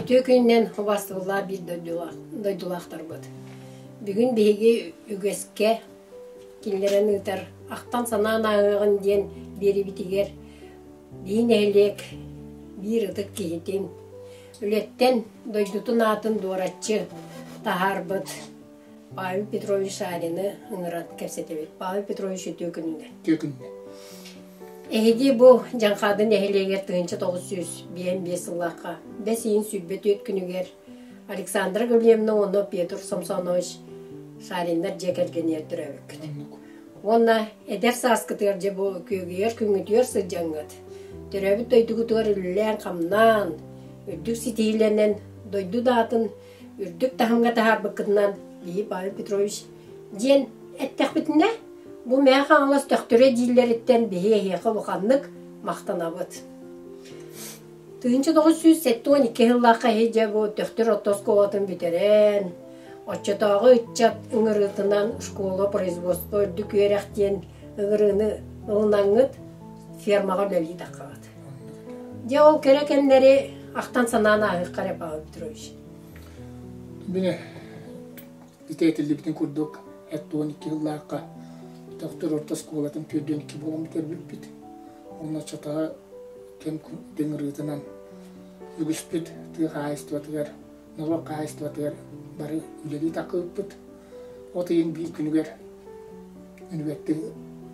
Үтүө күнүнэн убаастабыллаах биир дойдулаахтарбыт. Бүгүн биһиги үгэскэ киллэрэн ыытар ахтан-санаан ааһыаҕын диэн биэрибитигэр биир нэһилиэк биир ытык киһитин үлэттэн дойдутун аатын дуораччы таһаарбыт Павел Петрович Шарины ыҥыран кэпсэтэбит. Павел Петрович үтүө күнүнэн. Үтүө күнүнэн. Эһиги бу Дьаҥхаады нэһилиэгэр 1955 сыллаахха бэс ыйын 24 күнүгэр Александра Гаврильевна уонна Петр Самсонович Шариннар дьиэ кэргэнигэр төрөөбүккүт. Уонна эдэр сааскытыгар дьэ бу күөгүйэр күҥҥүтүгэр сылдьаҥҥыт, төрөөбүт дойдугутугар үлэлээн-хамнаан, үрдүк ситиһиилэнэн дойду даатын үрдүк таһымҥа таһаарбыккытынан биһи Павел Петрович диэн эттэхпитинэ, бу Мэҥэ Хаҥалас Төхтүрэ дииллэриттэн биһи эһиэхэ улаханнык махтанабыт. 1972 сыллаахха эһи дьэ бу Төхтүр орто оскуолатын бүтэрэн, оччотооҕу ыччат ыҥырыытынан школа производство үрдүк үөрэх диэн ыҥырыыны ылынаҥҥыт фермаҕа үлэлии таххаҕыт. Дьэ ол кэрэ кэмнэри ахтан санаан ааһыахха эрэ Павел Петрович. Били ити этиллибитин курдук 72 сыллаахха Төхтүр орто оскуолатын 42 буолан бүтэрбиппит. Онно оччотооҕу кэм ыҥырыытынан үгүспүт тыа хаһаайыстыбатыгар, норуот хаһаайыстыбатыгар бары үлэлии таххыбыппыт. От ыйын биир күнүгэр үнүгэттик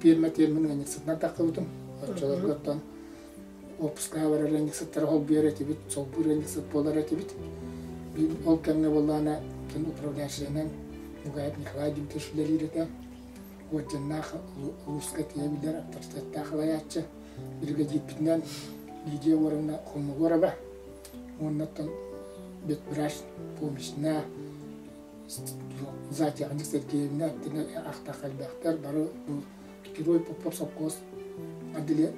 пиэрмэ термин ыанньыксытынан таххыбытым. Оччолорго оттон уоппускаҕа барар ыанньыксыттары холбуйар этибит, солбуур ыанньыксыт буолар этибит. Ол кэмҥэ буоллаҕына управляющайынан Бугаев Николай Дмитриевич үлэлиир этэ. Уордьаннаах улууска тиийэ билэр авторитеттаах салайааччы. Биригэдьиирбитинэн Лидия Уоровна Холмогорова уонна оттон ветврач помощна Затяхник Сергеевна ахтах элбэхтэр бары бу Герой Попов сопхуос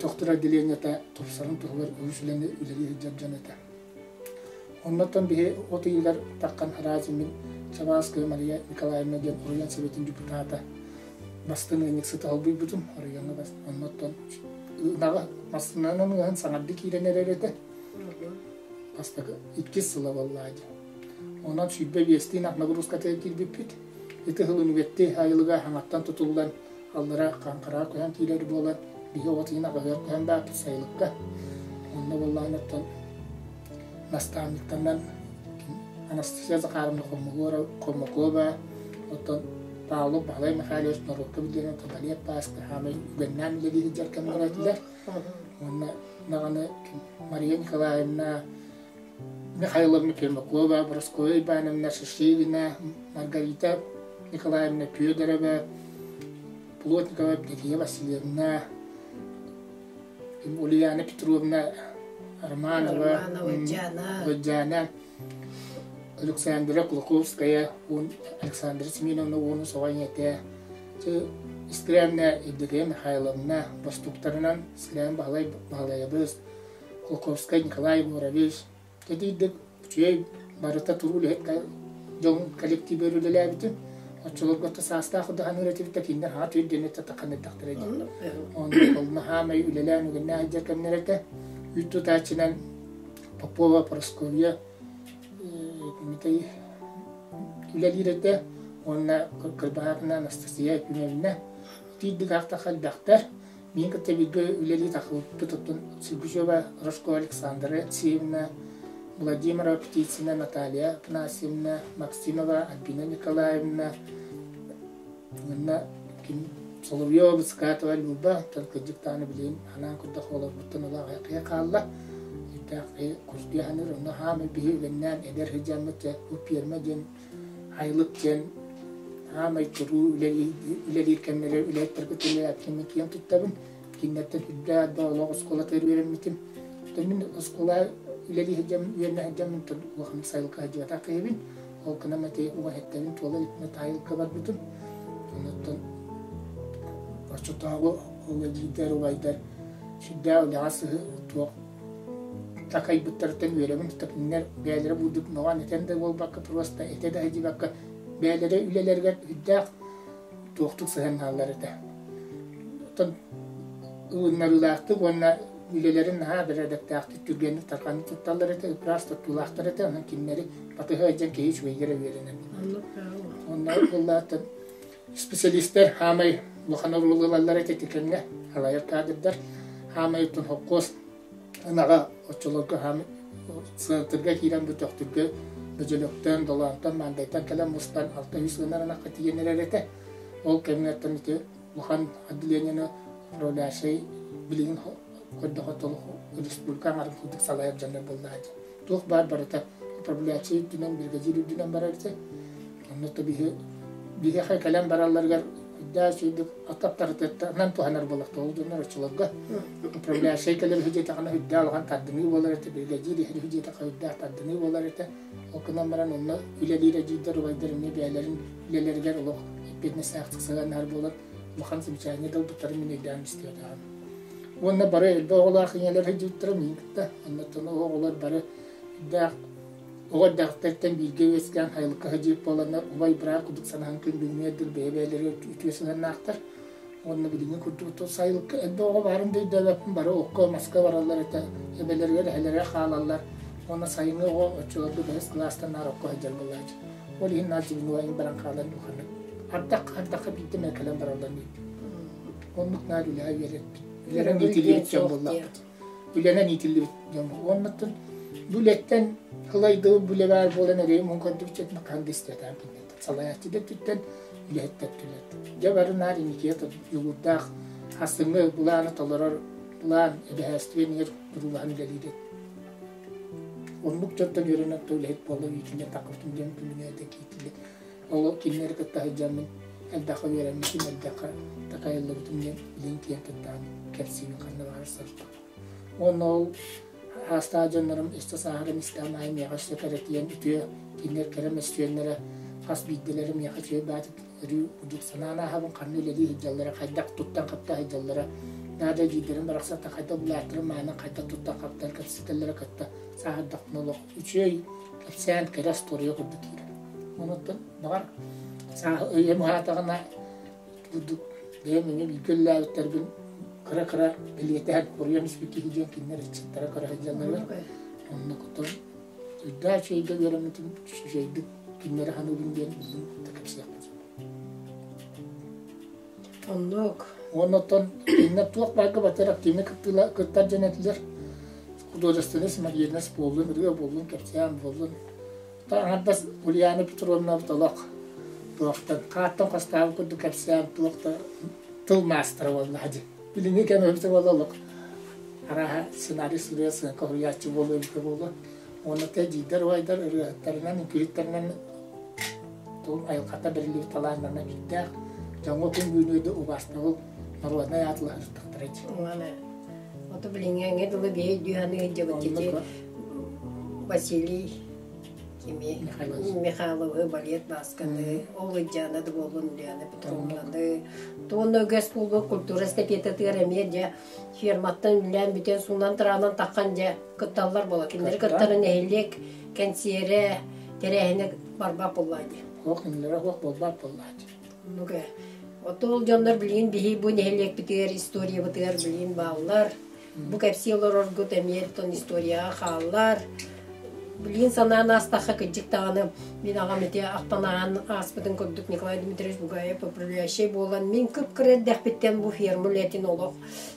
тохтур отделениета тупсарын туһугар үгүс үлэни үлэлии сылдьар дьон этэ. Оннуттан биһи от ыйыгар таххан Разимин Чабааская Мария Николаевна диэн оройуон советын депутата бастыҥ ыанньыксыты холбуйбутум. Оройуоҥҥа оннуттан ынаҕы массыынанан ыаһын саҥардыы киирэн эрэр этэ. Бастакы иккис сыла буоллаа дии. Онон 25-тиин ат нагрузкатыгар киирбиппит. Ити сыл үнүгэттии айылыга хаҥаттан тутуллан, аллара хаҥхараҕа көһөн киирэр буолан, биһи оҕо тыына аҕыһыар көһөн бааппыт сайылыкка. Онно буоллаҕына оттон наставниктарынан Анастасия Захаровна Холмогорова, оттон Павлов Баһылай Михайлович норуокка биллэрин Табалиев Пааска хаамай үгэннээн үлэлии сылдьар кэмнэрэ этилэр. Уонна даҕаны Мария Николаевна Михайловна Пермакова, Прасковья Ивановна Шишигина, Маргарита Николаевна Федорова, Плотникова Евдокия Васильевна, Ульяна Петровна Романова, Ольдьана, Александра Кулаковская, Александра Семеновна Уонусова ийэтэ, Искренна Евдокия Михайловна бостууктарынан Искрен Баһылай Баһылайабыс, Кулаковскай Николай Егорович кэтиирдик үчүгэй барыта туруу үлэһит дьон коллективыгар үлэлээбитим. Оччолорго саастаах удаһаныыр этибит да кинилэр хаҕа түүрдүөн этэ тахханырдахтара дии. Онно хаамай үлэлээн үгэннээх сылдьар кэмнэр этэ. Үүт тутааччынан Попова Прасковья үлэлиир этэ уонна Кырбаһаатына Анастасия Ефимовна. Тиийдик аахтахха элбэхтэр. Мин кытта бииргэ үлэлии тахсыбыппыт оттон Сергучева Рожкова Александра Алексеевна, Владимирова Птицына Наталья Афанасьевна, Максимова Альбина Николаевна, уонна ким Соловьева Быскатова Люба, оттон кырдьык даҕаны билигин анаан курдук оҕолорбуттан ыла аҕыйах хаалла. Ирдээх курдук саныыр, онно хаамай биһи үгэннээн эдэр сылдьаммыт дьэ бу пиэрмэ диэн Айылык диэн аамай туруу үлэлиир кэмнэрэ үлэһиттэргэ үлэлээбитим киэн туттабын. Кинилэртэн үрдээх да олох оскуолатыгар үөрэммитим. Мин оскуола үлэлии сылдьаммын, үөрэнэ сылдьаммын улаханнык сайылыкка сылдьыбатах киһибин. Ол гынан ити убаһыттабын туола иликпинэ таайылыкка барбытым. Онуттан оччотооҕу ол эдьиийдэр, убайдар сүрдээх үлэҕэ сыһы туох такайбыттарыттан үөрэбин тута кинилэр бэйэлэрэ бурдук мөҕөн этэн да буолбакка просто этэ да сылдьыбакка бэйэлэрэ үлэлэригэр үрдээх туохтук сыһыаннаһаллар этэ. Оттон ылыннарыылаахтык уонна үлэлэрин наһаа бэрээдэктээхтик түргэнник тарҕаннык тутталлар этэ, ыпраас туттуулаахтар этэ, онон кинилэри батыһа сылдьан киһи үчүгэйгэ эрэ үөрэнэр. Онно буоллааттан специалистэр хаамай улахан оруолу ылаллар этэ ити кэмҥэ салайар кадрдар хаамай оттон холкуос ынаҕа оччолорго хаамай сыантырга киирэн бу Төхтүргэ Бөдьөлөктөн, Долоонтон, Маандайтан кэлэн мустан 600 ынар ынахха тиийэн эрэр этэ. Ол кэмҥэ оттон ити улахан отделениены управляющай билигин көрдөхө толук республика аҥарын курдук салайар дьоннор буоллаҕа дии. Туох баар барыта управляющай үрдүнэн, бригадир үрдүнэн барар этэ. Онно то биһи биһиэхэ кэлэн баралларыгар үрдээх үчүгэйдик аттаптарытыттан туһанар буоллахта. Ол дьоннор оччолорго управляющай кэлэр үһү диэтэҕинэ үрдээх улахан тардыныы буолар этэ, бригадир иһэр үһү диэтэххэ үрдээх тардыныы буолар этэ. Ол гынан баран онно үлэлиир эдьиийдэр, убайдар эмиэ бэйэлэрин үлэлэригэр олох эппиэтинэстээхтик сыһыаннаһар буолан улахан замечание да ылбыттарын мин өйдөөн истибэтэҕим. Уонна бары элбэх оҕолоох ийэлэр сылдьыбыттара миигин кытта. Оннуттан оҕолор бары элбэх оҕо эрдэхтэриттэн бииргэ үөскээн сайылыкка сылдьыбыт буоланнар убай быраат курдук санаһан күн бүгүҥҥэ дылы бэйэ-бэйэлэригэр үтүө сыһыаннаахтар. Уонна билиҥҥи курдук тыл сайылыкка элбэх оҕо баарын да өйдөөбөппүн бары окко, маска бараллар этэ, эбэлэригэр, эһэлэригэр хаалаллар. Уонна сайыҥҥы оҕо оччолорго бэһис кылаастан наар окко сылдьар буолааччы. Ол иһин наар дьибинуайын баран хаалан улаханнык ардах ардахха биирдэ эмэ кэлэн бараллар диэбит. Оннук наар үлэҕэ үөрэппит. Үлэнэн иитиллибит дьон буоллахпыт. Үлэнэн иитиллибит дьон. Уоннаттан бу үлэттэн ылайдыбыт бу үлэ баар буолан эрэйим мун көрдүбүт хаһан да истибэтэҕим кинилэртэн. Салайааччы да өттүттэн, үлэһит да өттүлэртэн. Дьэ бары наар инникигэ дьулуурдаах хастыҥҥы былааны толорор былаан эбэһээстибэ иннигэр туруулаһан үлэлиир Оннук дьонтон үөрэнэн то үлэһит буола үүтүнэн таххыбытым диэн күлүҥэ киитиллэ. Ол кинилэри кытта сылдьаммын элбэххэ үөрэммитим, элбэххэ такайыллыбытым диэн билигин киэн туттаҕым, кэпсиибин ханна баҕарар сырыттым. Уонна ол аастаах дьоннорум өссө сааһыран истэҕим аайы миэхэ өссө кэрэтийэн үтүө кинилэр кэрэ мөссүөннэрэ хас биирдилэрэ миэхэ үчүгэй баатык өрүү курдук санаан ааһабын, ханна үлэлии сылдьаллара, хайдах туттан-хапта сылдьаллара, наада диирдэрин барахсаттан хайдах булааттарын маанан хайдах туттан-хаптан кэпсэтэллэрэ кытта сааһырдахпына олох үчүгэй кэпсээн кэрэ остуоруйа курдук киирэр. Онуттан баҕар сааһы өйөм уһаатаҕына курдук бэйэм эмиэ бииргэ үлэлээбиттэрбин кыра-кыра бэлиэтээн хоруйан испит киһи диэн кинилэр ыччаттара көрө сылдьалларыгар онно кутун үрдээх үчүгэйгэ үөрэммитим үчүгэйдик кинилэри саныыбын диэн билигин да кэпсиэхпин сөп. Оннук. Уонна оттон кинилэр туох баарга батар активнай кыттыыла кыттар дьон этилэр. Художественный самодеятельность буоллун, ырыа буоллун, кэпсээн буоллун. Аҥардас Ульяна Петровна олох туохтан хааттан хастаабыт курдук кэпсээн туох да тыл маастара буоллаҕа дии. Билиҥҥи кэм эбитэ буолла олох арааһа сценарий суруйа сыаҥка суруйааччы буолуо эбитэ буолуо. Уонна те дьиидэр убайдар ырыаһыттарынан, үҥкүүһүттэринэн тыл айылҕата бэриллибит талааннарынан биирдээх дьоҥҥо күн бүгүнү да убаастабыл народнай аатылаһыттахтара дии. Ото билиҥҥээҥҥэ дылы биһи өйдүү саныы сылдьабыт ити Василий кими Михайловы балет Баасканы, ол Ылдьаана да буоллун Ульяна Петровнаны, туонна үгэс буолбут культура эстафетатыгар эмиэ дьэ ферматтан үлэлээн бүтэн суунан-тараанан таххан дьэ кытталлар буола. Кинилэри кыттары нэһилиэк кэнсиэрэ, тэрээһинэ барбат буоллаа дии. Суох кинилэрэ суох буолбат буоллаа дии. Оннук ээ. Оттон ол дьоннор билигин биһи бу нэһилиэкпитигэр историябытыгар билигин бааллар. Бу кэпсии олороргут эмиэ оттон историяҕа хааллар. Билигин санаан аастахха кырдьык даҕаны мин аҕам ити ахтан ааһан ааспытын курдук Николай Дмитриевич Бугаев управляющай буолан мин кып-кыра эрдэхпиттэн бу ферма үлэтин олох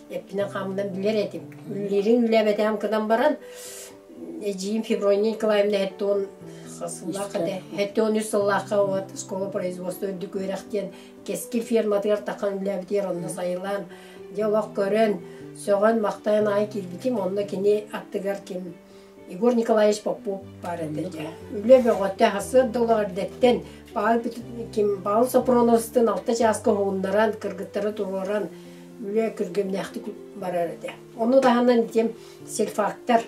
эппинэн-хааммынан билэр этим. Үлэлиирин үлээбэтэҕим гынан баран эдьиийим Феврония Николаевна хэттион сыллаах этэ. Хэттион үс сыллаахха вот школа производства үрдүк үөрэх диэн Кэскил ферматыгар тахан үлээбитигэр онно сайылаан дьэ олох көрөн, сөҕөн-махтайан аайы киирбитим. Онно кини аттыгар ким Егор Николаевич Попов баар этэ дьэ. Үлэ бөҕөтө сарсыарда олох эрдэттэн Павел ким Павел Сопроновстыын алта чааска уһугуннаран, кыргыттары туруоран үлэ күргүөмнээхтик барар этэ. Ону таһынан итим сельфактар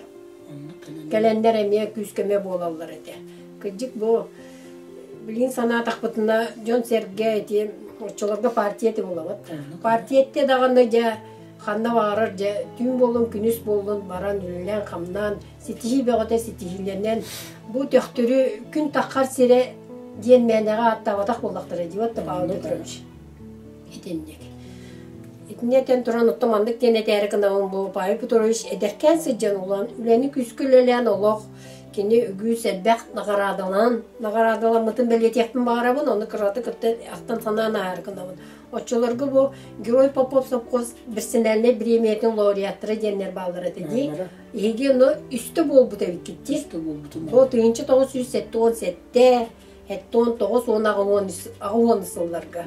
кэлэннэр эмиэ күүс-көмө буолаллар этэ. Кырдьык бу билигин санаатахпытына дьон-сэргэ ити оччолорго партия этэ буолабыт. Партия этте даҕаны дьэ ханна баҕарар дьэ түүн буоллун күнүс буоллун баран үлэлээн-хамнаан ситиһии бөҕөтө ситиһиилэнэн бу Төхтүрү күн таххар сирэ диэн мээнэҕэ ааттаабатах буоллахтара дии вот Павел Петрович. Итинник. Итини этэн туран оттон маннык диэн этээри гынабын бу Павел Петрович эдэркээн сылдьан улахан үлэни күүскэ үлэлээн олох кини үгүс элбэх наҕараадалаан наҕараадаламмытын бэлиэтиэхпин баҕарабын ону кыратык кытта ахтан санаан ааһар гынабын. Оччолорго бу Герой Попов совхоз персональнай бириэмийэтин лауреаттара диэннэр бааллар этэ дии. Эһиги ону үстэ буолбут эбиккит дии. Үстэ буолбутум. Бу 1977 79 уонна 80 сылларга.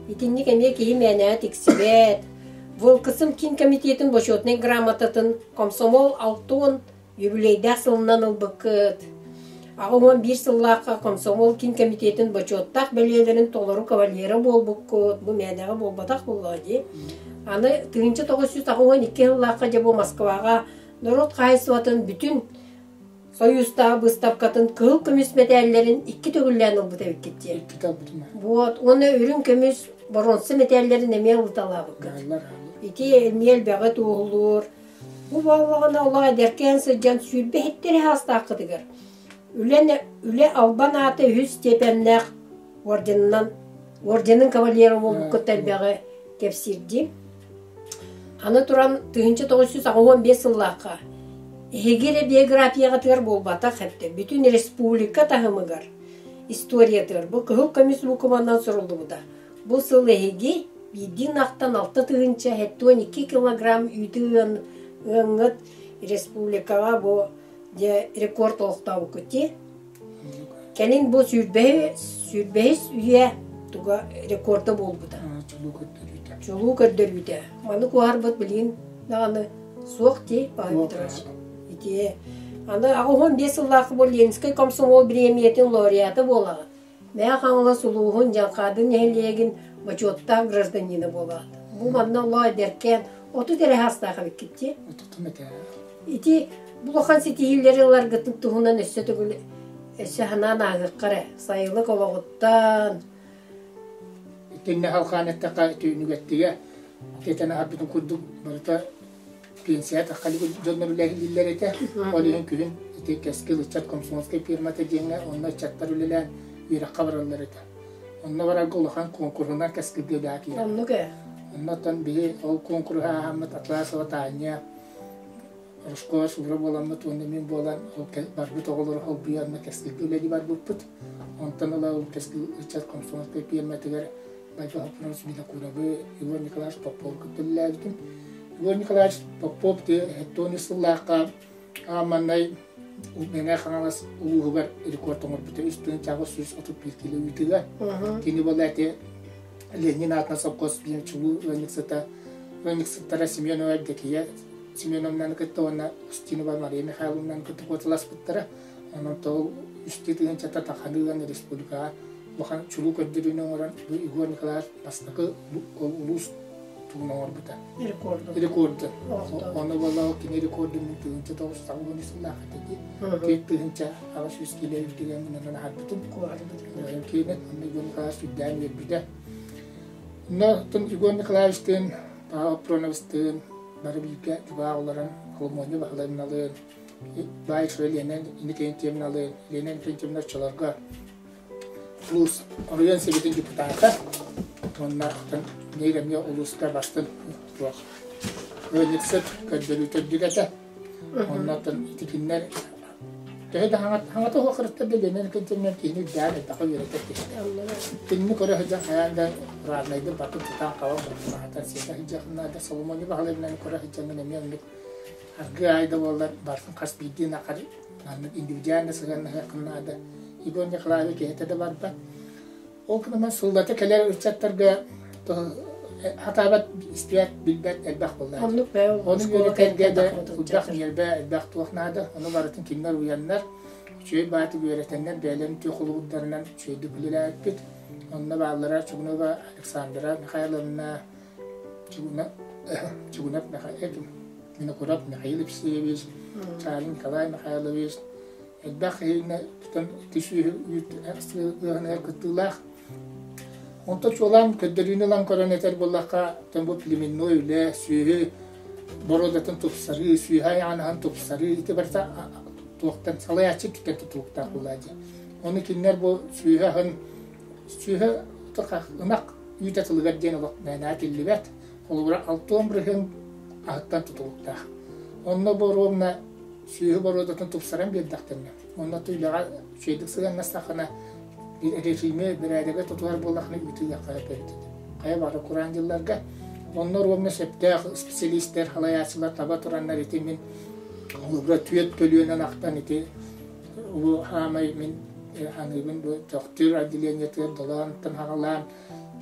Итинник эмиэ киһи мээнэҕэ тиксибэт. Волкысым киин комитетин бочуотунай грамотатын комсомол 60 юбилейдаах сылынан ылбыккыт. 81 сыллаахха комсомол киин комитетин бочуоттаах бэлиэлэрин толору кавалера буолбуккут. Бу мээнэҕэ буолбатах буоллаҕа дии. Аны 1982 сыллаахха дьэ бу Москваҕа норуот хаһаайыстыбатын бүтүн Союзтааҕы быыстапкатын кыһыл көмүс мэтээллэрин икки төгүллээн ылбыт эбиккит диэн. Иккитэ ылбытым. Вот, уонна үрүҥ көмүс боруонса мэтээллэрин эмиэ ылыталаабыккыт. Ити эмиэ элбэҕи туоһулуур. Бу буоллаҕына олох эдэркээн сылдьан 27 эрэ саастааххытыгар үлэ, үлэ албан аата үһүс степеннээх орденынан орденын кавалера буолбуккут элбэҕи кэпсиирдии. Аны туран 1985 сыллаахха эһиги эрэ биографияҕытыгар буолбатах эбитэ, бүтүн республика таһымыгар историятыгар бу кыһыл көмүс буукубанан суруллубута. Бу сыл эһиги биирдии ынахтан 6 072 килограмм үүтү ыан ыаҥҥыт республикаҕа бу дьэ рекорд олохтообуккут дии. Кэлин бу сүүрбэһис үйэ туга рекорда буолбута. Чулуу көрдөрүүтэ. Чулуу көрдөрүүтэ. Маны куоһарбыт билигин даҕаны суох дии, Павел Петрович. Ити аны 85 сыллаах бу Ленинскэй комсомол бириэмийэтин лауреата буолаҕын. Мэҥэ Хаҥалас улууһун Дьалхаадын нэһилиэгин бочуоттаах гражданина буолаҕыт. Бу манна олоо эдэркээн 30 эрэ саастаах эбиккит дии. Отутум этэ. Ити улахан ситиһиилэри ыларгытын туһунан өссө төгүл өссө санаан ааһыахха эрэ. Сайылык олоҕуттан. Итиннэ халхаан эттэххэ түүнүгэттигэ тиэтэн аһарбытын курдук барыта пенсия таххалык дьоннор үлэлииллэр этэ. Ол иһин күһүн ити Кэскил ыччат комсомольскай фирмата диэҥҥэ онно ыччаттар үлэлээн үөрэххэ бараллар этэ. Онно барарга улахан куонкуруһунан Кэскилгэ үлэҕэ киирэр. Оннук ээ. Оннотон биһи ол куонкуруһу ааһаммыт Атласова Таня, Рожкова Сура буоламмыт уонна мин буолан ол барбыт оҕолору холбуйа онно Кэскилгэ үлэлии барбыппыт. Онтон ыла ол Кэскил ыччат комсомольскай пиэрмэтигэр Байбал Хоппунович Винокуровы, Егор Николаевич Попов кытта үлэлээбитим. Егор Николаевич Попов 73 сыллаахха ааманнай Мэҥэ Хаҥалас улууһугар рекорд оҥорбута 3831 кило үүтүгэ. Кини буола ити Ленин аатынан совхоз биир чулуу ыанньыксыта ыанньыксыттара Семенова Евдокия Семеновнаны кытта уонна Устинова Мария Михайловнаны кытта куоталаспыттара. Онон тоҕо үстүү тыһыынчата таханы ылан республикаҕа улахан чулуу көрдөрүүнү оҥорон бу Егор Николаев бастакы улуус тугун оҥорбута. Рекорду. Рекорду. Ону буолла кини рекордун 1993 сыллаах этэ дии. 4800 киилэ үрдүгэн гынан аһарбытым. Киинэ онно Егор Николаевич үрдээн үөрбүтэ. Онно оттон Егор Николаевичтыын, Павел Проновичтыын бары бииргэ дьукаах олорон Коломойну баһылайымналыын, Баишева Лена Иннокентьевналыын, Лена Иннокентьевна оччолорго улуус оройуон сэбиэтин депутата уонна биир эмиэ улууска бастын туох ыанньыксыт көрдөрүү төрдүк этэ. Онно ити кинилэр төһө да хаҥата суох кырыттар да Лена Иннокентьевна киһини үрдээн элбэххэ үөрэтэр киһи. Кинини көрө сылдьан хайаан да равнайдын батын тутан хабан бырахтан сиэтэ сылдьыахын наада. Соломония Баһылайевнаны көрө сылдьаҥҥын эмиэ оннук аргы аай да буоллар барытын хас биирдии ынаххар маннык индивидуально сыһыаннаһыаххын наада. Егор Николаевич киһитэ да барбат. Ол гынан сыллата кэлэр ыччаттарга хатаабат, истибэт, билбэт элбэх буолла. Оннук бээ, Ону үөрэтэргэ да элбэх ньиэрбэ, элбэх туох наада. Ону барытын кинилэр уйаннар, үчүгэй баатык үөрэтэннэр бэйэлэрин үтүө холобурдарынан үчүгэйдик үлэлээбиппит. Онно бааллара Чугунова Александра Михайловна, Чугунов Михаил, Винокуров Михаил Евсеевич, Чалин Николай Михайлович, элбэх киһини тутан 200 үүт ыаһыныгар кыттыылаах. Онтон чуолаан көрдөрүүнү ылан көрөн этэр буоллахха, бу племенной үлэ, сүөһү боруодатын тупсарыы, сүөһү айаҕын тупсарыы ити барыта туохтан салайааччы түтэн тутулуктаах буоллаа дии. Ону кинилэр бу сүөһү аһын сүөһү ынах үүтэ тылыгар диэн олох мээнэ этиллибэт. Холобура, 60% аһыттан тутулуктаах. Онно боруобуна сүөһү боруодатын тупсаран биэрдэхтэринэ, онно үлэҕэ үчүгэйдик сыһыаннастаххына, режими, бэрээдэгэ тутуһар буоллаххына үүтү ыахха сөп эбит. Хайа баҕар кураан дьылларга онно ровно сөптөөх специалистэр, халайааччылар таба тураннар ити мин холобура түөрт көлүөнэн ахтан ити улуу хаамай мин аныыбын бу төхтүр отделениетыгар долоонтон хаҕалаан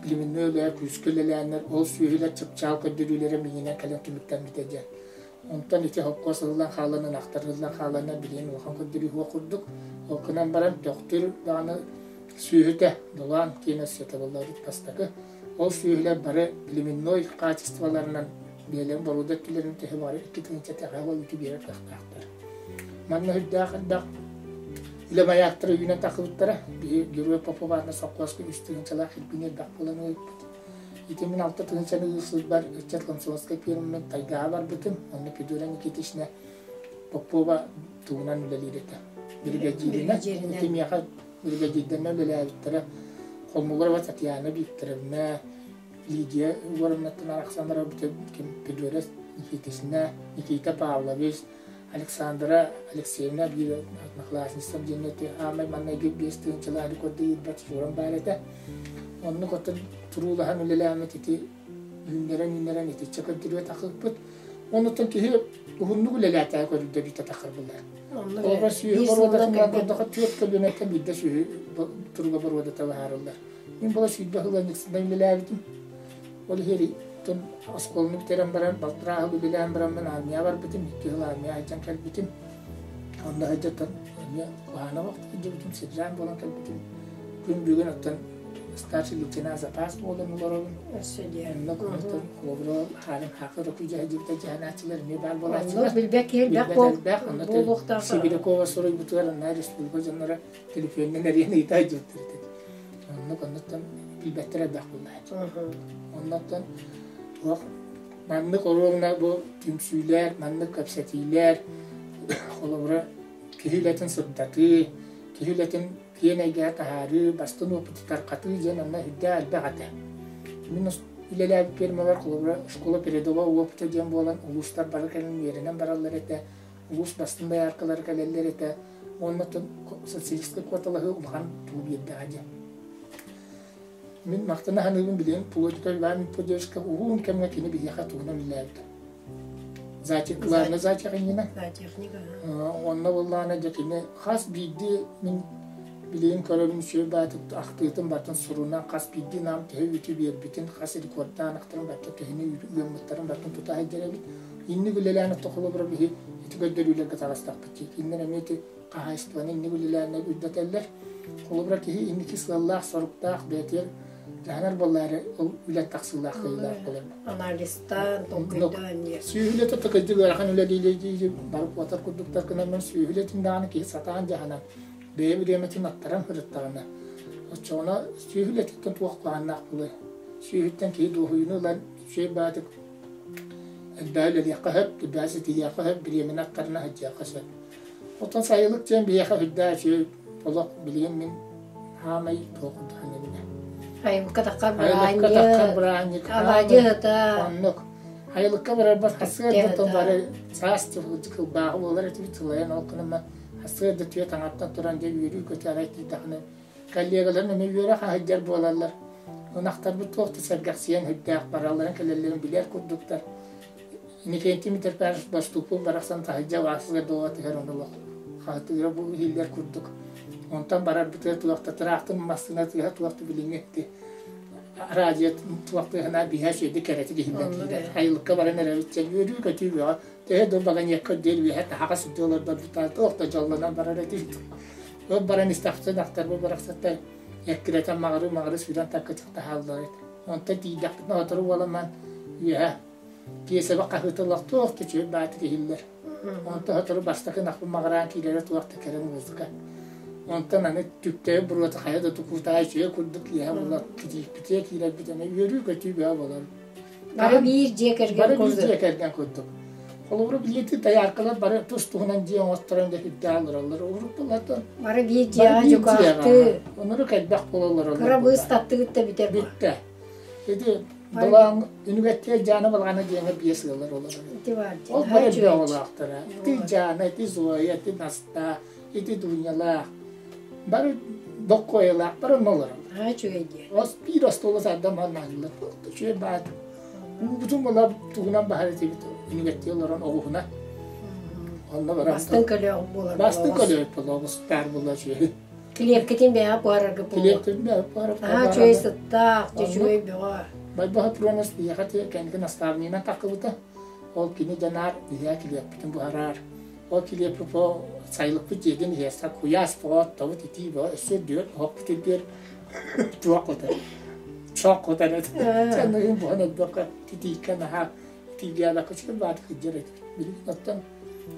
племенной үлэ күүскэ үлэлээннэр ол сүөһүлэр чыпчаал көрдөрүүлэрэ миҥинэн кэлэн түмүктэммитэ диэн. Онтон ити холкуос ыллан хаалан ынахтар ыллан хааланнар билигин улахан көрдөрүү суох курдук. Ол гынан баран Төхтүр даҕаны сүөһүтэ долоон киэнэ светобыллаабыт бастакы. Ол сүөһүлэр бары племенной хаачыстыбаларынан бэйэлэрин боруода өттүлэрин төһө баҕарар 2 тыһыынча тэҕэ үүтү биэрэр кыахтаахтар. Манна үрдээх элбэх үлэ майаактара үүнэн тахсыбыттара. Биһи Герой Попов аатынан сопхуоска 3 тыһыынчалаах илбиҥ элбэх буолан ыыппыт. Ити мин 6 тыһыынчаны ыыр ыччат комсомольскай пиэрмэбин тайгаҕа барбытым. Онно Петура Никитична Попова тугунан үлэлиир этэ. Биригэдьииринэн. Ити миэхэ биригэдьиирдэринэн үлэлээбиттэрэ. Холмогорова Татьяна Викторовна, Лидия Егоровнаттан арахсан барбыта Петура Никитична, Никита Павлович, Александра Алексеевна биир одноклассницам диэн аамай маннайгы 5 тыһыынчалаах рекорды ыырбат суоран баар этэ. Оннук оттон туруулаһан үлэлээммит ити үүннэрэн-үүннэрэн итиччэ көрдөрүө тахыппыт. Оннуттан киһи уһуннук үлэлээтэҕэ көрдөрүүтэ тахар булар. Олорор сүөһү боруодатын көрдөхө түөрт көлүөнэттэн биирдэ сүөһү туруга боруодата быһаарыллар. Мин була 20 сыл ыанньыксытынан үлэлээбитим. Ол иһин оскуоланы бүтэрэн баран, балтараа сыл үлэлээн бараммын армия барбытым, 2 сыл армия сылдьан кэлбитим. Онно сылдьан эмиэ куһаана сылдьыбытым, сержант буолан кэлбитим. Күн бүгүн оттон старший лейтенант запас буолан олоробун. Онно оттон холобура хаалым хаакы рокуйа сылдьыбыта дьаһанааччылар эмиэ баар буолааччылар. Билбэт киһи элбэх буолуохтаах. Сибирякова суруйбутугар онно республика дьонноро телефонунан эрийэн ыйыта сылдьыбыттар этэ. Оннук оннуттан билбэттэр элбэх буоллааччы. Оннуттан туох маннык оруобуна бу түмсүүлэр, маннык кэпсэтиилэр, холобура киһи үлэтин сырдатыы, киһи үлэтин киэҥ эйгэҕэ таһаарыы, бастыҥ опыты тарҕатыы диэн онно үрдээх элбэх этэ. Мин үлэлээбит фирмалар холобура школа передового опыта диэн буолан улуустар бары кэлэн үөрэнэн бараллар этэ, улуус бастыҥ дояркалара кэлэллэр этэ. Уонна социалистическай куоталаһыы улахан туу биэрдэҕэ диэн. Мин махтана саныыбын билигин Плотников Иван Мефодьевичка уһун кэмҥэ кини биһиэхэ тугунан үлэлээбитэ. Главный зоотехнигынан. Зоотехник, Онно буоллаҕына дьэ кини хас биирдии мин билигин көрөбүн үчүгэй баатык ахтыытын бартын сурунан хас биирдии нам төһө үүтү биэрбитин, хас рекордаан ахтарын барта төһөнү ыаммыттарын бартын тута сылдьар эбит. Инник үлэлээн отто холобура биһи ити көрдөрүүлэргэ таҕыстахпыт дии. Кинилэр эмиэ ити хаһаайыстыбаны инник үлэлээннэр үрдэтэллэр. Холобура киһи инники сыаллаах-соруктаах бэйэтигэр дьаһанар буоллаары ол үлэ тахсыылаах кыайыылаах буолар. Анализтаан, толкуйдаан диye. Сүөһүлэтэ тыкыдьык ыарахан үлэлиилии бары куотар курдуктар гынан сүөһүлэтин даҕаны киһи сатаан дьаһанан бэйэ бириэмэтин аттаран сырыттаҕына оччоҕуна сүөһүлэтиттэн туох куһааннаах буолуой? Сүөһүттэн киһи дуоһуйууну ылан үчүгэй баатык элбэҕи үлэлиэххэ сөп, элбэҕи ситиһиэххэ сөп, бириэмэни аттарына сылдьыахха сөп. Оттон сайылык диэн биһиэхэ үрдээх үчүгэй олох билигин мин хаамай туох курдук саныыбын. Айылыкка таххар Айылыкка таххар бырааһынньык алаадьы ыһыта. Оннук. Айылыкка барарбар сарсыарда бары саас кылбааҕы буолар этибит сылайан ол гынан сарсыарда түө таҥаттан туран дьэ үөрүү көтө арай тиийдэххинэ коллегаларым эмиэ үөрэ хаһыйдьар буолаллар. Ынахтарбыт туох да сэргэхсийэн үрдээх баралларын кэлэллэрин билэр курдуктар. Иннокентий Митрофанович Бостуков барахсан таһырдьа ваасыга дуоҕа түһэр ону хаһытыыра бу иһиллэр курдук. Онтон барарбытыгар туох да тыраахтын массыына тыаһа туох да билиҥҥи радио туох тыаһына биһэ сүөдү кэрэтик иһиллэн киирэр. Айылыкка баран эрэбит дьэн үөрүү-көтүү бөҕө. Төһө да баганьекка диэн үөһэ таһаҕа сылдьа олордорбутаа туох да дьоллонон барар этибит. Ол баран истэхпитин ахтарбы барахсаттар эккирэтэн маҕырыы-маҕырыы сүүрэн таккычах таһааллар этэ. Онтон тиийдэхпитинэ сотору буолан үөһэ Киэсэбэ хаһыытыллах туох да үчүгэй баатык иһиллэр. Онтон сотору бастакы ынахпын маҕыраан киирэрэ туох да кэрэ музыка. Онтон аны түктэйэ буруота хайа да тукуутаа үчүгэй курдук киэһэ буолар китииппитиэ киирэрбит аны үөрүү-көтүү бөҕө буолар. Бары биир дьиэ кэргэн Бары биир дьиэ кэргэн курдук. Холобура билиэти дояркалар бары тус-туһунан дьиэ оҥотторон да үрдээх олороллор. Урут Бары биир дьиэҕэ дьукаахтыы. Онору элбэх буола олороллор. Кыра быыс таттыгыт да бүтэр. Бүттэ. Ити. Долаан үнүгэттиэ Дьаана Балаҕана диэҥэ биэс ыаллар олорор. Ол бары элбэх оҕолоохторо. Ити Дьаана, ити Зоя, ити Настаа, ити Дунялаах. Бары Боккуойалаах, бары онно олороллор. Аа, үчүгэй диэ. Ос биир остуола сарда маннаанылар. Үчүгэй баат. Уубутун була тугунан баһар этибит үнүгэттии олорон оҕуһуна. Онно баран Бастыҥ көлөөх буолар. Бастыҥ көлөөх буолар, оҕустаар буолар үчүгэй. Килиэпкитин бэйэҕэ буһарарга буолуо. Килиэпкитин бэйэҕэ буһарар. Наһаа үчүгэй сыттаах, үчүгэй бөҕө. Байбаха Пронос биһиэхэ кэнники наставнигынан таххыбыта. Ол кини дьанаар биһиэхэ килиэппитин буһарар. Ол килиэппит бу сайылыкпыт дьиэтин иһиэхсэ куйаас бөҕө, оттобут итии бөҕө, өссө үрдүгэр оһохпут үрдүгэр туох кутар, чох кутар этэ. Чэ, буһан өлбөккө титииккэ наһаа Тиийгээбэккэ үчүгэй баатык сылдьар этибит. Билигин оттон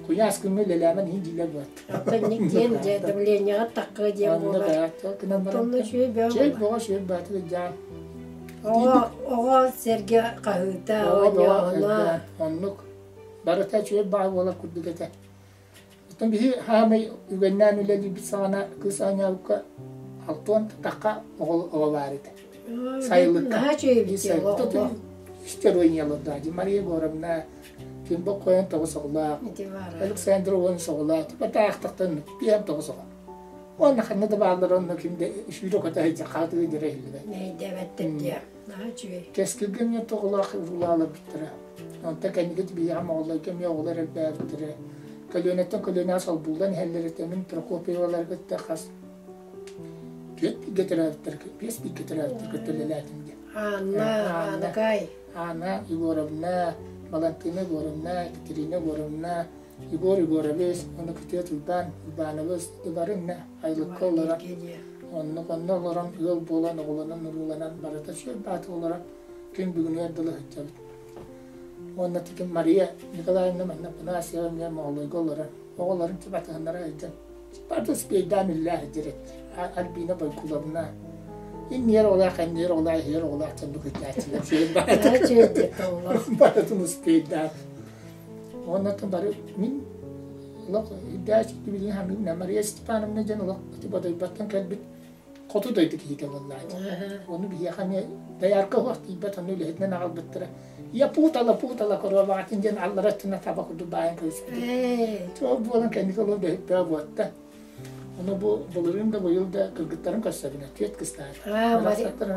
куйаас күҥҥэ үлэлээмэн иһин дииллэр буолат. Оттон диэн дьэ давлениеҕа тахха диэн буолар. Оттон үчүгэй бөҕө. Чэй бөҕө үчүгэй баатык дьаан. Оҕо оҕо сэргэ хаһыыта, оонньооһуна. Оннук. Барыта үчүгэй баҕа буолар курдук этэ. Оттон биһи хаамай үгэннээн үлэлиирбит саҕана кыыс оонньообукка алтыан тахха оҕо оҕо баар этэ. Сайылыкка. Наһаа үчүгэй Стероидняларда Мария Егоровна ким боккойон тоҕус оҕолоох, Александр уон оҕолоох, тупатаахтахтан пиэн тоҕус оҕо. Уонна ханна да бааллар онно ким да сүүрэ көтө сылдьар хаатыгы дьэрэ иһиллибэт. Мэйдээбэттэр диэ. Наһаа үчүгэй. Кэскилгэ эмиэ тоҕолоох уруулааларбыттара. Онтон кэнники биһиэхэ моҕоллорго эмиэ оҕолор элбээбиттэрэ. Көлүөнэттэн көлүөнэҕэ солбуллан иһэллэр этэ. Мин Прокопьевалары кытта хас түөрт бииргэ төрөөбүттэр, биэс бииргэ төрөөбүттэр кытта үлэлээтим диэн. Анна, Анакай. Анна Егоровна, Валентина Егоровна, Екатерина Егоровна, Егор Егорович, уонна Күтүөт Уйбаан Уйбаанабыс бары иннэ айылыкка олорон, оннук онно олорон ыал буолан, оҕолонон, урууланан барыта сүр бааты олорон күн бүгүнүгэр дылы сылдьабыт. Уонна тикин Мария Николаевна манна Панасьева эмиэ Моҕолойго олорон, оҕолорун батыһыннара сылдьан Барды успейдаан үллээх дьирэт Альбина Бойкуловна инниэр оҕолоох кэнниэр оҕолоох иһиэр оҕолоох дьоннук ыытааччылар барытын успейдаан уонна бары мин олох үрдээч билигин хамыына Мария Степановна диэн олох Бодойботтон кэлбит хоту дойду киһитэ буоллааччы. Ону биһиэхэ эмиэ доярка уһуох тиийбэт, ону үлэһитинэн аҕалбыттара. Я путала, путала коробаҕатын диэн аллара өттүнэн таба курдук баайан кэбиспитим. Ол буолан кэнники олох бөһүппэ буотта. Ону бу былырыын да быйыл да кыргыттарын көрсөбүнэ, түөрт кыстаах.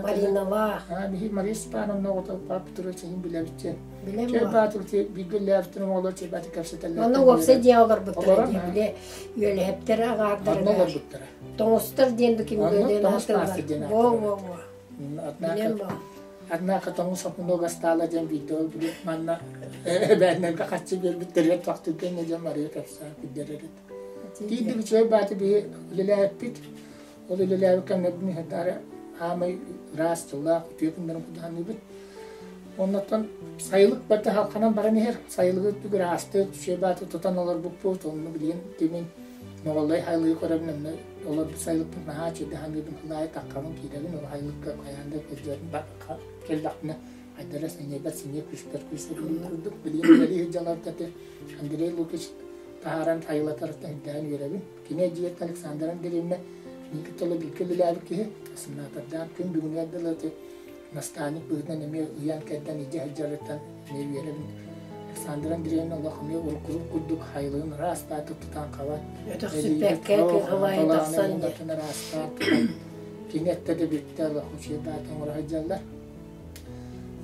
Мариналаах. Биһи Мария Степановна оҕото Павел Петрович иһин билэбит диэн. Чэй баатыр бииргэ үлэлээбиттэрин оҕолор чэй баатыр кэпсэтэллэр. Онно уопсай дьиэ олорбуттара дии, били үөлэһэптэр аҕаардарыгар. Онно олорбуттара. Тоҥустар диэн бу ким диэн аатыллар. Во-во-во. Однако, однако тоҥус много стало диэн биирдэ ол били манна эбээннэргэ харчы биэрбиттэригэр тохтугга диэн Мария кэпсээн күллэрэр эт. Тиийдик үчүгэй бааты биһи үлэлээппит. Ол үлэлээбит кэмнэрбин иһэрдары аамай ыраас тыллаах үтүө күннэрин кудаһаныыбыт. Оннуттан сайылык барыта халханан баран иһэр. Сайылыгы үрдүк ыраастык, үчүгэй бааты тутан олорбуппут. Онну билигин тимин Моҕоллой айлыы көрөбүн онно олорбут сайылыкпын наһаа үчүгэй саныыбын ылаайы таххабын киирэбин ол айылыкка хайаан да кэлдьэрин кэллэхпинэ айдара сэниэбэр сэниэ күүспэр күүс эбилин курдук билигин үлэлии сылдьаларда Андрей Лукич таһааран айылатарыттан үрдээн үөрэбин кини эдьиийэ Александра Андреевна миигин кытта бииргэ үлэлээбит киһи сенатордаан күн бүгүнүгэр дылы наставник быһыытынан эмиэ ыйан-кэрдэн илдьэ сылдьарыттан эмиэ үөрэбин. Александра Андреевна олох эмиэ уруккутун курдук хайылыгын ыраас баатык тутан хабан, Өтөхсүппэккэ кыһылайы тахсан ыраастаан тутан, кини эттэ да бүттэ олох үчүгэй бааты оҥоро сылдьаллар.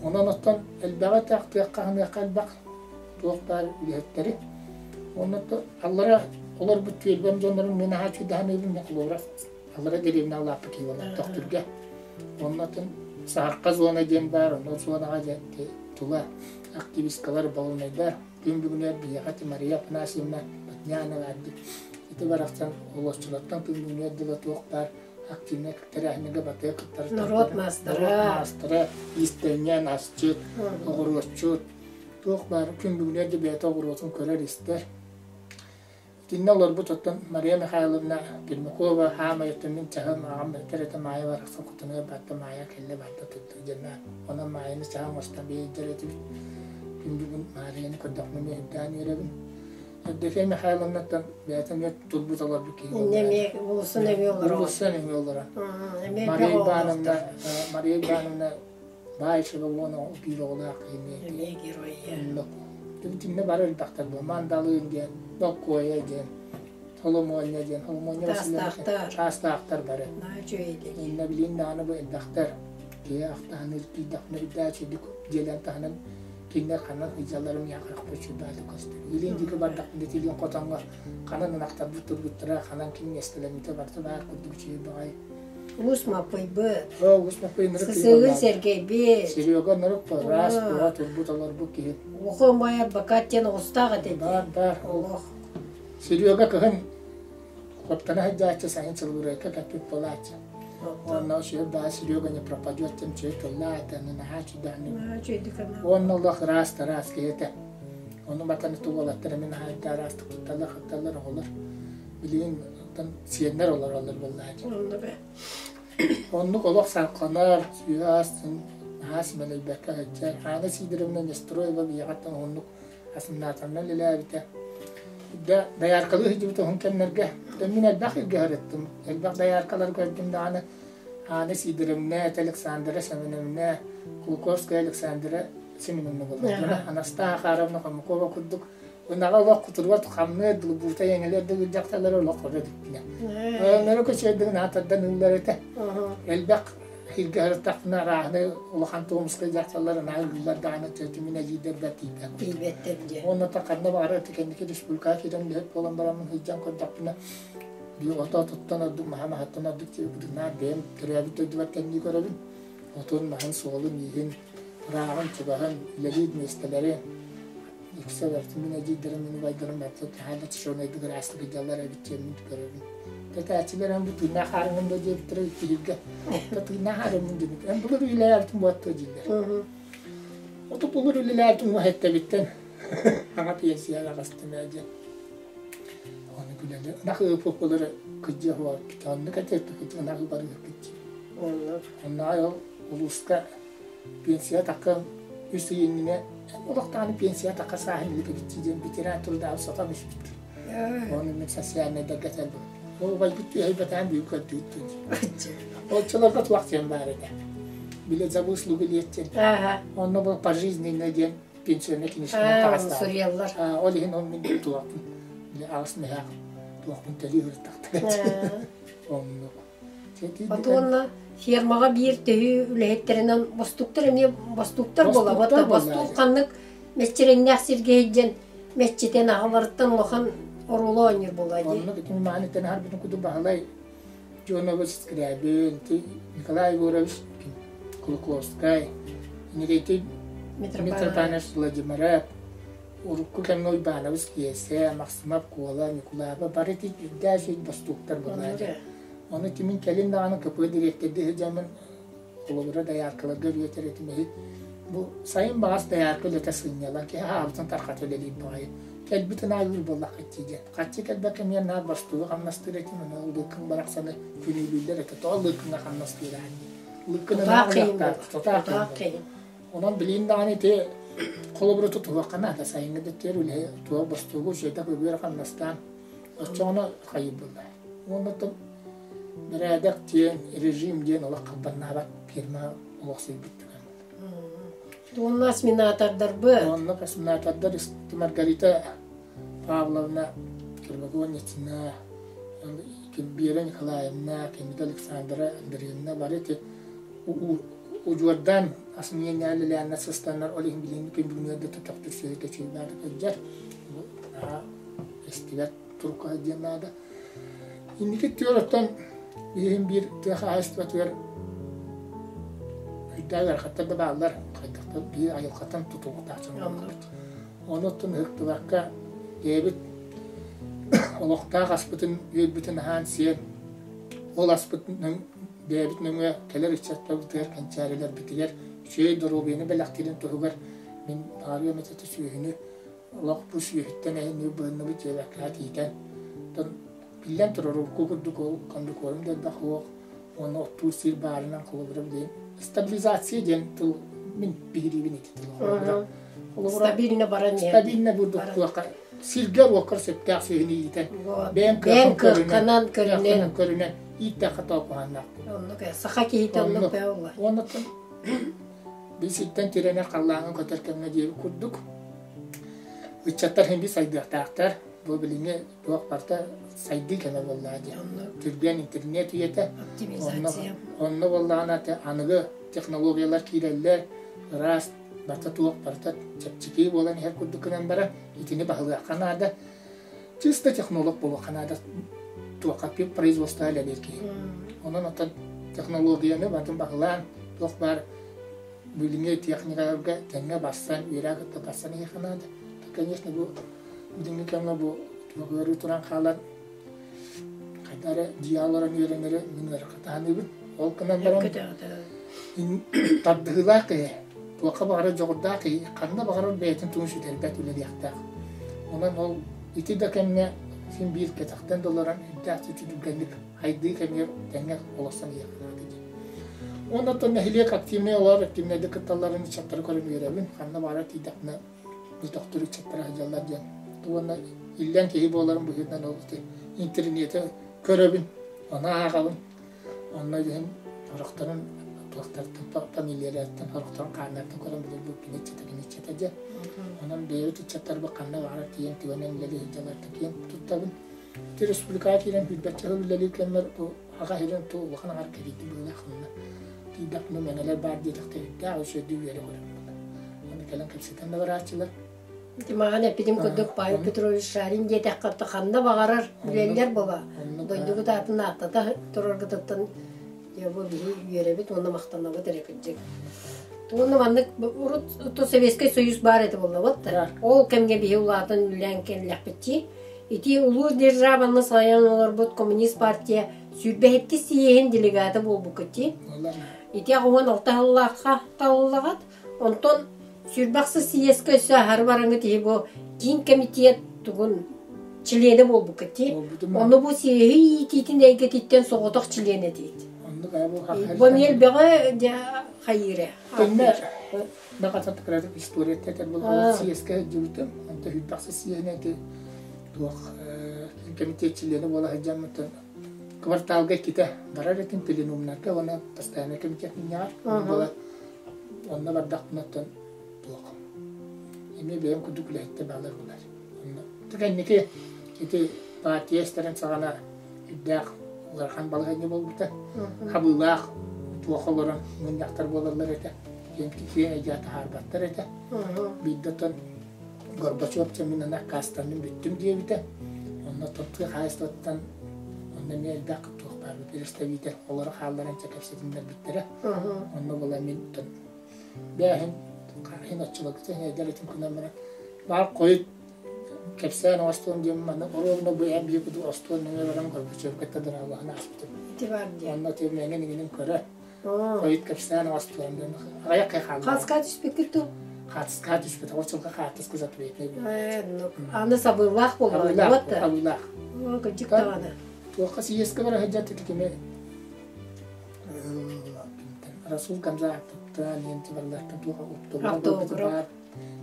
Онон оттон элбэҕи тахтыахха ханыахха элбэх туох баар үлэһиттэри. Онно аллара олорбут түөлбэм дьоннорун мин аһаа чудаһаныыбын холобура Аллара дэриэбинэ улааппыт киһи буолар Төхтүргэ. Онно атын Саһарха зона диэн баар, онно зонаҕа дьэ тула активисткалар, болунайдар күн бүгүнүгэр биһиэхэ ити Мария Афанасьевна Батнянова ардык ити барахсан олоччулартан күн бүгүнүгэр дылы туох баар активнай тэрээһиннэргэ батыа кыттар норуот маастара норуот маастара иистэнньэн асчыт оҕуруотчут туох баар күн бүгүнүгэр да бэйэтэ оҕуруотун көрөр-истэр Итиннэ олорбут оттон Мария Михайловна Пермякова хаамай оттон мин чаһым аҕам этэр этэ Маайа барахсан хотунугар барда Маайа кэллэ барда турда дьэнэ онон Маайаны чаһы оҥостон биэрдэр этибит күн бүгүн Маарыйаны көрдөхпүнэ үрдээн үөрэбин Евдокия Михайловнаттан бэйэтэ эмиэ турбут олорбут киһи эмиэ уулуссан эмиэ олорор уулуссан эмиэ олорор Мария Ивановна Мария Ивановна. Баайшева уон биир оҕолоох киһи Эмиэ герой Оннук. Итиннэ бары элбэхтэр буо. Мандалыын диэн, Боккуойа диэн, Соломуонньа диэн, Соломуонньа Таастаахтар. Таастаахтар бары. Наһаа үчүгэй диэн. Инна билин даҕаны бу элбэхтэр. Киһи ахтаһан илтийдэхпинэ үрдээччи дьиэлэн таһынан кинилэр ханан сылдьалларын миэхэ чудааты көстөр. Илин диэки бардахпына тилин хотоҥҥо ханан ынахтарбыт турбуттара, ханан ким миэстэлэммитэ барыта баар курдук үчүгэй баҕайы. Уус Маппыйбыт. Оо, Уус Маппый нырык Сысыгын Сэргэйбит. Серега нырык раз тура турбут олорбут киһи. Уху Майа Бакат диэн оҕустаах этэ. Бар, бар. Олох. Серега кыһын Хоптана сылдьааччы сайын сылгырыакка кэппит буолааччы. Уонна үчүгэй баа Серега не пропадет диэн үчүгэй тыллаах этэ, наһаа үчүгэйдик. Наһаа үчүгэйдик анаабыт. Уонна олох ыраас-тараас киһи этэ. Ону батан уолаттар эмиэ наһаа араастык тутталлар-хапталлар оҕолор. Билигин оттон сиэннэр олороллор буоллааччы. Онно бэ. Оннук олох салҕанар, сүһэ наһаа симэлийбэккэ сылдьар. Аана Сидоровна Нестроева биһиэхэттэн уһуннук Асымнаатанна үлэлээбитэ. Да дояркалыы сылдьыбыт уһун кэмнэргэ мин элбэх илгэ сырыттым. Элбэх дояркалары көрдүм даҕаны Аана Сидоровна, Александра Семеновна, Кулаковская Александра Семеновна буолла. Анастасия Ахаровна Хомякова курдук ынаҕа олох кутуругар хамныыр дылбуута эҥэлэр да дьахталлар олох көрө иликпинэ. Өҥнөрө көчүөрдүгүн аатардан ыллар этэ. Элбэх Илгэ сырыттахпына арааһынай улахан туомускай дьахталлар ынаа ыыллар даҕаны тиэтимин эдьиийдэрбэр тиийбэт. Тиийбэттэр дьэ. Уонна та ханна баҕарар ити кэнники республикаҕа киирэн үлэһит буолан бараммын сылдьан көрдөхпүнэ биир ото отуттан ордук маһа маһыттан ордук бытынаар бэйэм төрөөбүт дойдубар тэҥнии көрөбүн. Отун, маһын, суолун, ииһин, ырааҕын, чугаһын, үлэлиир миэстэлэри үксэ барытын мин эдьиийдэрим, мин убайдарым барыта наһаа да чочуонайдык ыраастык илдьэллэр эбит диэммин көрөбүн. Тэтээччилэр эн бу тыыннаах хаарыҥҥын да диэбиттэрэ иккиһиргэ. Да тыыннаах хаарыҥмын диэбит. Эн былыр үлэлээбитин буолтуо дииллэр. Оту былыр үлэлээбитим уһэттэбиттэн аҥа пенсияҕа аҕыстым ээ диэн. Ону күлэлэр. Ынах ыыппыппылары кыдьыах буолбут. Оннук этэ ынах барыырбыт дии. Онно ол улууска пенсия такка үс ый иннинэ олохтоон пенсия такка сааһын илик эбит диэн ветеран труда сатан испит. Оны мен социальнайдарга этэрбин. Ол убайбыт түһэйбэтээн бүйүк көрдүүт Оччолорго туох диэн баар этэ. Биле за выслугу лет диэн. Онно бу пожизненно диэн пенсионный книжканы таҕыстаах. Суруйаллар. Ол иһин ол мин туохпун биле аҕыс мөһөөх туохпун төлүү сырыттахтара. Оннук. Отуонна фермаҕа биир төһүү үлэһиттэринэн бостууктар эмиэ бостууктар буолабыт да бостуук ханнык мэччирэҥнээх сиргэ сылдьан мэччитэн аҕаларыттан улахан оруолу оонньуур буолуо дии. Оннук ити мааны итэн аһарбытын курдук Баһылай Дьонович Скрябин, Николай Егорович Кулаковскай, Иннокентий Митрофанович Владимиров, урукку кэмҥэ Уйбаанабыс Киэсэ, Махсымап Куола, Ньукулааба бары ити үрдээх үчүгэй бостууктар буолааччы. Ону тимин кэлин даҕаны КП дириэктэрдии сылдьаммын холобура дояркаларга үөрэтэр этим иһит. Бу сайын баҕас доярка үлэтэ сынньалаҥ, киһи аһаабытын тархата үлэлиир баҕайы. Кэлбит ынаа ыыр буоллаххыт дии диэн. Харчы кэлбэккэ эмиэ наар бостуугу хамнастыыр этим, аны лыыккын барахсаны күнүүлүүллэр этэ. Тоҕо лыыккыҥа хамнастыыр аан дии. Лыыккын ынаа тутаах кыйын. Онон билигин даҕаны ити холобуру тутуһуохха наада. Сайыҥҥы да өттүгэр үлэһи туох бостуугу үчүгэйдик көбүөр хамнастаан оччоҕуна хайыыр буолла. Уонна оттон бэрээдэк диэн, режим диэн олох халбаннаабат фирма олохсуйбут түгэн. Уонна осеменатордарбыт. Онно осеменатордар Маргарита Павловна Кирбогонницына, Вера Николаевна, Кемида Александра Андреевна бары ити удьуордаан асмиэннээлилээннэр сыстаннар ол иһин билиҥҥи күн бүгүнүгэр да тутахтык сүөһү чуйдааты кырдьар бу наһаа эстибэт турукка диэн наада инники түөр оттон биһиги биир тыа хаһаайыстыбатыгар өйдөөх ыарахаттар да бааллар хайдахтар биир айылҕаттан тутулуктаах дьон буоллубут ону оттон ыһыктыбакка бэйэбит олохтоох аспытын үөлбүтүн аһаан сиэн ол аспыт бэйэбит нөҥүө кэлэр ыччаттарбытыгар, кэнчээрилэрбитигэр үчүгэй доруобуйаны бэлэхтиирин туһугар мин баҕарыам этэ сүөһүнү олох бу сүөһүттэн эһинни быһынныбыт диэбэккэ тиитэн оттон биллэн турар урукку курдук ол комбикорм да элбэх суох уонна оттуур сир баарынан холобура билигин стабилизация диэн тыл мин биһириибин ити тылы холобура холобура стабильно баран иһэр стабильно бурдук туохха сиргэ уоккар сөптөөх сүөһүнү иитэн бэйэҥ кыаххынан көрүнэн көрүнэн ииттэххэ тоокуһаннаах оннук саха киһитэ оннук бээ буолла уоннаттан Бил сиртэн тирэнэр халлааҥҥа көтөр кэмҥэ диэбит курдук ыччаттар син биир сайдыахтаахтар. Бу билиҥҥи туох барыта сайдыы кэмэ буоллаҕа дии. Түргэн интернет үйэтэ. Оптимизация. Онно буоллаҕына аныгы технологиялар киирэллэр, ыраас барыта туох барыта чэпчэки буолан иһэр курдук гынан баран итини баһылыахха наада. Чисто технолог буолуохха наада туохха производство үлэлиир киһи. Онон оттон технологияны батын баһылаан туох баар билиҥҥи техникаларга тэҥҥэ барсан, үөрэх кытта барсан иһиэххэ наада. Конечно, бу билиҥҥи кэмҥэ бу туох ыарыы туран хаалан хайда эрэ дьиэ олорон үөрэнэри мин ыарахатаһаныыбын. Ол гынан баран тардыһыылаах киһи, туохха баҕарар дьоҕурдаах киһи ханна баҕарар бэйэтин тугун сүтэрбэт үлэлиэхтээх. Онон ол ити да кэмҥэ син биир кэтэхтэн да олорон үрдээх түргэнник хайдыы кэмигэр тэҥҥэ олорсон иһиэххэ наада диэн. Уонна оттон нэһилиэк активнай олорор активнайдык кытталларын ыччаттары көрөн үөрэбин. Ханна баҕарар тиийдэхпинэ бөлөхтөр ыччаттара сылдьаллар диэн. Уонна иллэҥ киһи буоларым быһыытынан ол ити интернети көрөбүн, ону ааҕабын. Онно иһин сорохторун туохтартан фамилияларыттан, сорохторун хааннарыттан көрөн билэр бу кини иччитэ, кини иччитэ диэн. Онон бэйэбит ыччаттарбыт ханна баҕарар тиийэн түгэнэн үлэлии сылдьалларыттан киэн туттабын. Ити республикаҕа киирэн сүүрбэччэ сыл үлэлиир кэммэр бу аҕа иһирэн ту улахан аҥар кэлиитин быһыылаах онно тиийдэхпинэ мэҥэлэр баар диэтэхтэригэр үчүгэйдик үөрэ көрөн Аны кэлэн кэпсэтэн да барааччылар. Ити маҕан эппитим курдук Павел Петрович Шарин диэтэххэ ханна баҕарар билэллэр буола. Дойдубут аатын ааттата тураргытыттан бу биһи үөрэбит уонна махтанабыт эрэ кырдьык. Уонна маннык урут Советскай Союз баар этэ буоллабыт да. Ол кэмҥэ биһи улаатан үлээн кэллэхпитчи. Ити улуу державаны салайан олорбут коммунист партия 27 съеһин делегата буолбуккут дии. Ити 86 сыллаахха талыллаҕыт. Онтон 26 съезкэ өссө аһары бараҥҥыт иһи бу киин комитет тугун чилиэнэ буолбуккут дии. Ону бу съеһи иитиитин эйгэтиттэн соҕотох чилиэн этиит. Бу эмиэ элбэҕи дьэ хайыыра. Баҕата кыратык история этэр буоллаҕына съезкэ сылдьыбытым. Онто сүүрбэхсэ съеһинэ ити туох комитет чилиэнэ буола сылдьаммыттан кварталга иккитэ барар этим пленумнарга уонна постоянный комитет мунньаҕар. Буола онно бардахпына оттон туох эмиэ бэйэм курдук үлэһиттэр баалар буолар. Онно кэнники ити партия эстэрин саҕана үрдээх улахан балаһыанньа буолбута. Хабыылаах туох олорон мунньахтар буолаллар этэ. Киэҥ киэҥ эйгэ таһаарбаттар этэ. Биирдэ оттон Горбачев мин аны аккаастанным бүттүм диэбитэ. Онно тыа хаһаайыстыбаттан онно эмиэ элбэх туох баар представитель олоро хаалларан чэ кэпсэтиннэрбиттэрэ. Онно була мин бээһин хаһын оччолорго эдэр этим кынан баран баар хойут кэпсээн оҥостуом диэн манна оруобуна бу эн биир кудук остуол нөҥүө баран Горбачевка дыраалаһан ааспытым. Ити бар диэн. Онно тиэ мэҥин иҥинин көрө хойут кэпсээн оҥостуом диэн аҕыйах кай хаалла. Хаска түспүккүт ту? Хаатыска түспүт, ол сылга хаатыска запретный был. Аны сабыылаах буолла. Абыылаах, абыылаах. Кырдьык даҕаны. Туохха сийиэскэ бара сылдьан кими Расул Гамзатовтан, Ентибарлартан туох оптуобура баар,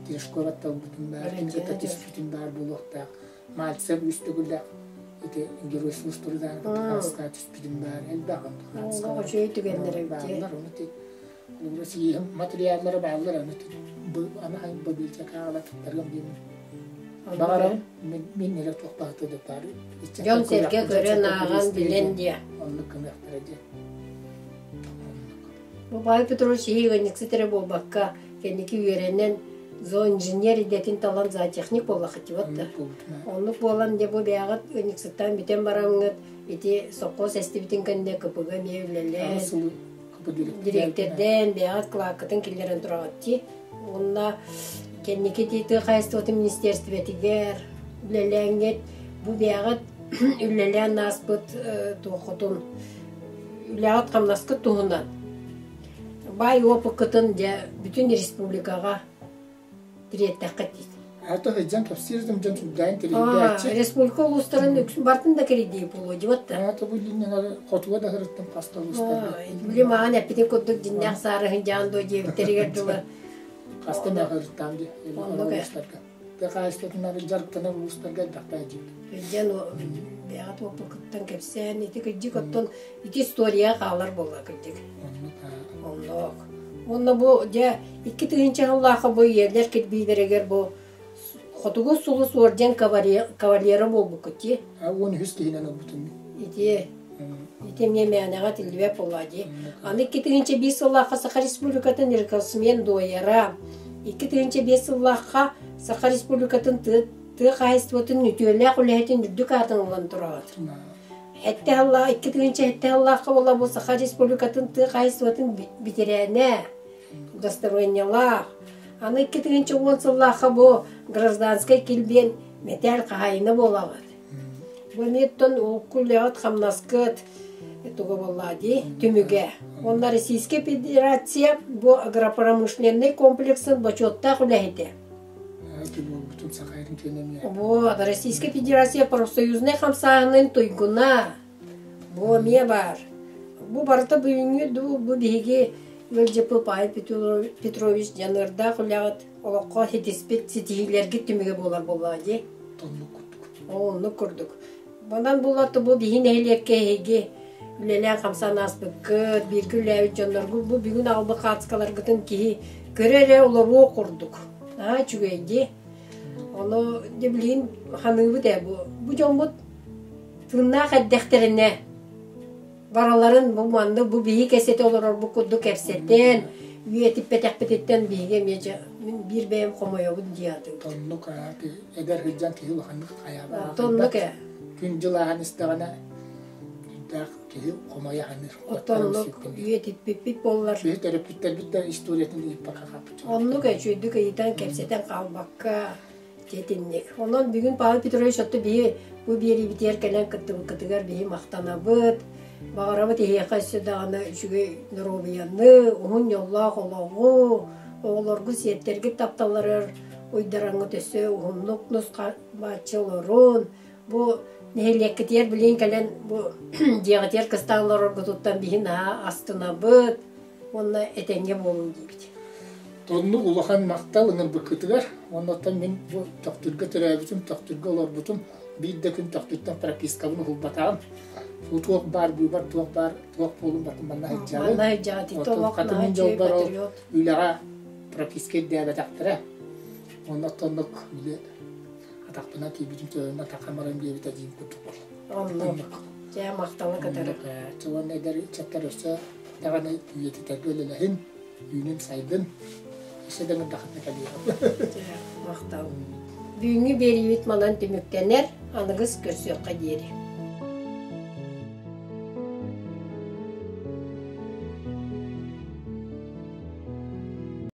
Терешкова талбытым баар, ким түспүтүм баар буолуохтаах. Мальцев үс төгүллээх ити герой службалардаан кытта түспүтүм баар, элбэх Олох үчүгэй түгэннэр эбит. Бааллар, ону Россия материаллара бааллар, аны аны библиотекаҕа туттарыам диэн баҕарабын. Мин эрэ туох баҕата да баар. Дьон-сэргэ көрөн, ааҕан, билэн диэ. Оннук гыныахтара диэн. Бу Павел Петрович иһи ыанньыксыт эрэ буолбакка, кэнники үөрэнэн зооинженер идэтин талан зоотехник буоллаххыт вот да. Оннук буолан дьэ бу бэйэҕит ыанньыксыттаан бүтэн бараҥҥыт ити сопхуос эстибитин кэннэ КПГ эмиэ үлэлээн дириэктэрдээн бэйэҕит кылааккытын киллэрэн тураҕыт дии. Уонна кэнники ити тыа хаһаайыстыбатын министиэристибэтигэр үлэлээҥҥит бу бэйэҕит үлэлээн ааспыт туоххутун үлэҕит-хамнаскыт туһунан баай опыккытын дьэ бүтүн республикаҕа тириэртэххит дии. Ато сылдьан кэпсиир дьон сүрдээн тириэрдээччи. Республика улуустарын үксүн бартын да киридии буолуо дьыбат да. Ато бу линияны хотуга да сырыттым хаста улуустарга. Били маҕан эппитин курдук дьиннээх саарыһын дьаан дуо диэбиттеригэр дылы. Хаста мэ сырыттаам дии улуустарга. Тыа хаһаайыстыбатынан дьарыктанар улуустарга элбэхтэ дьиэбит. Дьэн бэйэҕит уоппуккуттан кэпсээн ити кырдьык оттон ити история хаалар буолла кырдьык. Оннук. Уонна бу дьэ 2000 сыллаахха бу ийэлэр кирбиилэригэр бу Хотугу сулус орден кавалера буолбуккут дии. 13 киһинэн ылбытым. Ити ити эмиэ мээнэҕэ этиллибэт буоллаҕа дии. Аны 2005 сыллаахха Саха Республикатын рекордсмен дуойара, 2005 сыллаахха Саха Республикатын тыа хаһаайыстыбатын үтүөлээх үлэһитин үрдүк аатын ылан тураҕыт. Сэттэ сыллаах, 2007 сыллаахха буола бу Саха Республикатын тыа хаһаайыстыбатын бэтэрээнэ, удостоверениелаах. Аны 2010 сыллаахха бу гражданскай килбиэн мэтээл хаһаайына буолаҕыт. Бу эмиэттэн урукку үлэҕит-хамнаскыт туга буоллаа дии түмүгэ. Уонна Российскай Федерация бу агропромышленнай комплексын бочуоттаах үлэһитэ. Вот, Российская Федерация профсоюзнай хамсааһынын туйгуна. Бу эмиэ баар. Бу барыта бүгүҥҥү дуу, бу биһиги ЛДП Павел Петрович дьаныардаах үлэҕит олоххо ситиспит ситиһиилэргит түмүгэ буолар буоллаҕа дии. Оннук курдук. Оннук курдук. Онон буллар бу биһи нэһилиэккэ эһиги үлэлээн хамсаан ааспыккыт, бииргэ үлээбит дьонноргут бу бүгүн аҕалбыт хаацкаларгытын киһи көрө эрэ олоруо курдук. Аа үчүгэй дии. Ону дьэ билигин ханыыбыт ээ бу. Бу дьоммут тыыннаах эрдэхтэринэ бараларын бу маннык бу биһи кэсэтэ олорорбут курдук кэпсэтэн үйэтиппэтэхпититтэн биһиги эмиэ дьэ мин биир бэйэм хомойобун дии аатыбыт. Оннук эдэр сылдьан киһи улаханнык хайаабат. Оннук ээ. Күн-дьыл ааһан истэҕинэ сүрдээх киһи хомойо саныыр. Оттоннук үйэтиппиппит буоллар. Биһи төрөппүттэрбит да историятын ыйыппакка хаалбыт. Оннук үчүгэйдик ыйытан кэпсэтэн хаалбакка Итинник. Онон бүгүн Павел Петрович отто биһи бу биэриибитигэр кэлэн кыттыбыккытыгар биһи махтанабыт. Баҕарабыт эһиэхэ өссө даҕаны үчүгэй доруобуйаны, уһун дьоллоох олоҕу, оҕолоргут, сиэттэргит тапталларыгар уйдараҥҥыт өссө уһуннук нус-бааччы олорун. Бу нэһилиэккитигэр билигин кэлэн бу дьиэҕитигэр кыстаан олороргутуттан биһи наһаа астынабыт уонна этэҥҥэ буолуҥ диибит. Оннук улахан махтал ыҥырбыккытыгар уонна оттон мин бу Төхтүргэ төрөөбүтүм, Төхтүргэ олорбутум, биир да күн Төхтүртэн пропискабын уһулбатаҕым. Бу туох баар быыбар, туох баар, туох буолун батын манна сылдьабын. Манна сылдьаҕыт, Оттон олох хата наһаа мин үчүгэй дьолбор ол патриот. үлэҕэ прописка ирдээбэтэхтэрэ. Онно оттоннук били атахпынан тиийбитим төбөмө атахха баран диэбитэ диин курдук Оннук. Дьэ, махталы кытары. Уонна эдэр ыччаттар өссө даҕаны үйэтитэргэ үлэлэһин, үүнүн-сайдын, өссө да ыҥырдахытына кэлиэҕим. Махтал. Бүгүҥҥү биэриибит манан түмүктэнэр, аныгыс көрсүөххэ диэри.